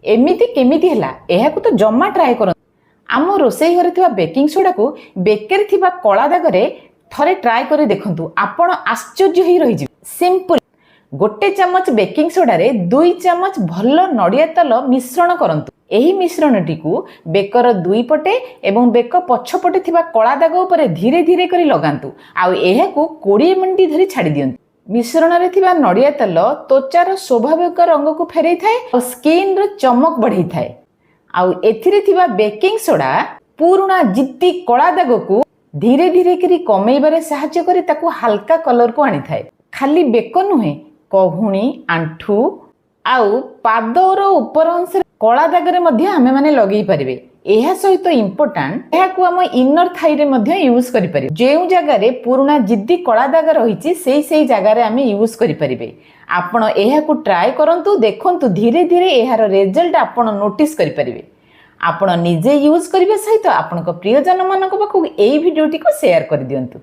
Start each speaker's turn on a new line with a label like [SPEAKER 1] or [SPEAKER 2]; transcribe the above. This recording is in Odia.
[SPEAKER 1] ଏମିତି କେମିତି ହେଲା? ଏହାକୁ ତ ଜମା ଟ୍ରାଏ କରନ୍ତୁ। ଆମ ରୋଷେଇ ଘରେ ଥିବା ବେକିଂ ସୋଡ଼ାକୁ ବେକରେ ଥିବା କଳା ଦାଗରେ ଥରେ ଟ୍ରାଏ କରି ଦେଖନ୍ତୁ, ଆପଣ ଆଶ୍ଚର୍ଯ୍ୟ ହେଇ ରହିଯିବେ। ସିମ୍ପଲ, 1 ଚାମଚ ବେକିଂ ସୋଡ଼ାରେ 2 ଚାମଚ ଭଲ ନଡ଼ିଆ ତେଲ ମିଶ୍ରଣ କରନ୍ତୁ। ଏହି ମିଶ୍ରଣଟିକୁ ବେକର ଦୁଇ ପଟେ ଏବଂ ବେକ ପଛପଟେ ଥିବା କଳା ଦାଗ ଉପରେ ଧୀରେ ଧୀରେ କରି ଲଗାନ୍ତୁ ଆଉ ଏହାକୁ 20 ମିନିଟ୍ ଧରି ଛାଡ଼ି ଦିଅନ୍ତୁ। ମିଶ୍ରଣରେ ଥିବା ନଡ଼ିଆ ତେଲ ତ୍ୱଚାର ସ୍ୱାଭାବିକ ରଙ୍ଗକୁ ଫେରେଇଥାଏ ଆଉ ସ୍କିନ୍ର ଚମକ ବଢ଼େଇଥାଏ। ଆଉ ଏଥିରେ ଥିବା ବେକିଂ ସୋଡ଼ା ପୁରୁଣା ଜିଦ୍ଦି କଳା ଦାଗକୁ ଧୀରେ ଧୀରେ କରି କମେଇବାରେ ସାହାଯ୍ୟ କରି ତାକୁ ହାଲକା କଲରକୁ ଆଣିଥାଏ। ଖାଲି ବେକ ନୁହେଁ, କହୁଣି, ଆଣ୍ଠୁ ଆଉ ପାଦର ଉପର ଅଂଶରେ କଳା ଦାଗରେ ମଧ୍ୟ ଆମେମାନେ ଲଗେଇ ପାରିବେ। ଏହା ସହିତ ଇମ୍ପୋର୍ଟାଣ୍ଟ, ଏହାକୁ ଆମ ଇନର ଥାଇରେ ମଧ୍ୟ ୟୁଜ୍ କରିପାରିବେ। ଯେଉଁ ଜାଗାରେ ପୁରୁଣା ଜିଦ୍ଦି କଳା ଦାଗ ରହିଛି, ସେଇ ସେଇ ଜାଗାରେ ଆମେ ୟୁଜ୍ କରିପାରିବେ। ଆପଣ ଏହାକୁ ଟ୍ରାଏ କରନ୍ତୁ, ଦେଖନ୍ତୁ, ଧୀରେ ଧୀରେ ଏହାର ରେଜଲ୍ଟ ଆପଣ ନୋଟିସ୍ କରିପାରିବେ। ଆପଣ ନିଜେ ୟୁଜ୍ କରିବା ସହିତ ଆପଣଙ୍କ ପ୍ରିୟଜନମାନଙ୍କ ପାଖକୁ ଏଇ ଭିଡ଼ିଓଟିକୁ ସେୟାର କରିଦିଅନ୍ତୁ।